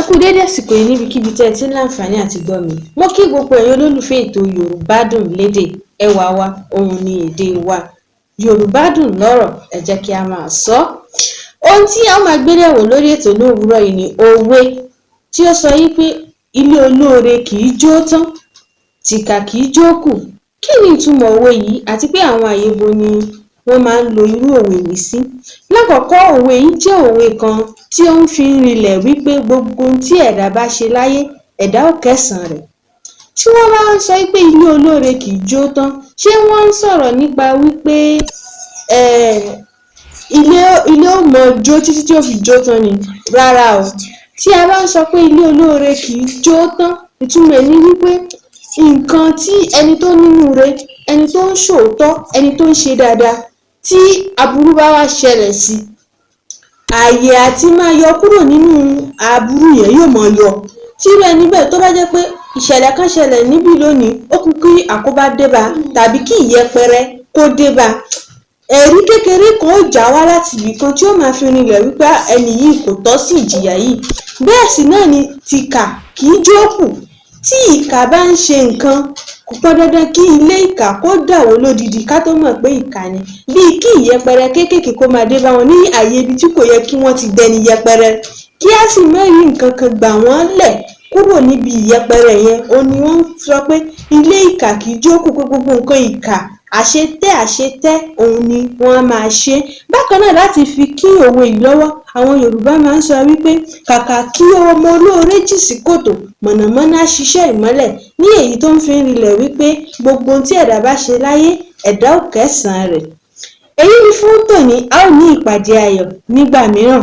Ẹ kú dédé àsìkò yìí níbikíbi tẹ́ ẹ ti ń láǹfààní àti gbọ́ mi. Mo kí gbogbo ẹ̀yin olólùfẹ́ ètò Yorùbá Dùn Lédè. Ẹwà wa òun ni èdè wa. Yorùbá dùn lọ́rọ̀, ẹ jẹ́ kí a máa sọ ọ́. Ohun tí a ó máa gbé yẹ̀wò lórí ètò lówùúrọ̀ yìí ni òwe tí ó sọ wí pé ilé olóore kì í jó tán, tìkà kì í jó kù. Kí ni ìtumọ̀ òwe yìí àti pé àwọn àyè ibo ni wọ́n máa ń lo irú òwe yìí sí? Lákọ̀ọ́kọ́, òwe yìí jẹ́ òwe kan tí ó ń fi ń rinlẹ̀ wí pé gbogbo ohun tí ẹ̀dá bá ṣe láyé, ẹ̀dá ó kẹ́san rẹ̀. Tí wọ́n bá ń sọ wí pé ilé olóore kì í jó tán, ṣé wọ́n ń sọ̀rọ̀ nípa wí pé ilé ó máa jó títí tí ó fi jó tán ni? Rárá o. Tí a bá ń sọ pé ilé olóore kì í jó tán, ìtumọ̀ ẹ̀ ni wí pé nǹkan tí ẹni tó nínúure, ẹni tó ń ṣòótọ́, ẹni tó ń ṣe dáadáa, tí aburú bá wá ṣẹlẹ̀ sí, ààyè àti máa yọ kúrò nínú aburú yẹn yóò máa yọ. Tí irú ẹni bẹ́ẹ̀ tó bá jẹ́ pé ìṣẹ̀lẹ̀ kan ṣẹlẹ̀ níbí lónìí, ó kù kí àkóbá dé bá tàbí kí ìyẹpẹrẹ kó dé bá, ẹ̀rí kékeré kan ó já wá láti ibìkan tí ó máa fi rinlẹ̀ wí pé ẹni yìí kò tọ́ sí ìjìyà yìí. Bẹ́ẹ̀ sì náà ni tìkà kì í jó kù. Tí ìkà bá ń ṣe nǹkan, kò pọn dandan kí ilé ìkà kó dàwó lódidi ká tó mọ̀ pé ìkà ni. Bíi kí ìyẹpẹrẹ kéékèèké kó máa dé bá wọn ní àyè ibi tí kò yẹ kí wọ́n ti dẹni yẹpẹrẹ, kí á sì má rí nǹkan kan gbà wọ́n lẹ̀ kúrò níbi ìyẹpẹrẹ yẹn, òhun ni wọ́n ń sọ pé ilé ìkà kì í jó kù, pé gbogbo nǹkan ìkà àṣetẹ́ àṣetẹ́ òhun ni wọ́n á máa ṣe. Bákan náà, láti fi kín òwe yìí lọ́wọ́, àwọn Yorùbá máa ń sọ wí pé kàkà kí ọmọ olóore jìn sí kòtò, mọ̀nàmọ́ná á ṣiṣẹ́ ìmọ́lẹ̀, ní èyí tó ń fi ń rinlẹ̀ wí pé gbogbo ohun tí ẹ̀dá bá ṣe láyé, ẹ̀dá ó kẹ́san rẹ̀. Èyí ni fún tòní. A ó ní ìpàdé ayọ̀ nígbà mìíràn.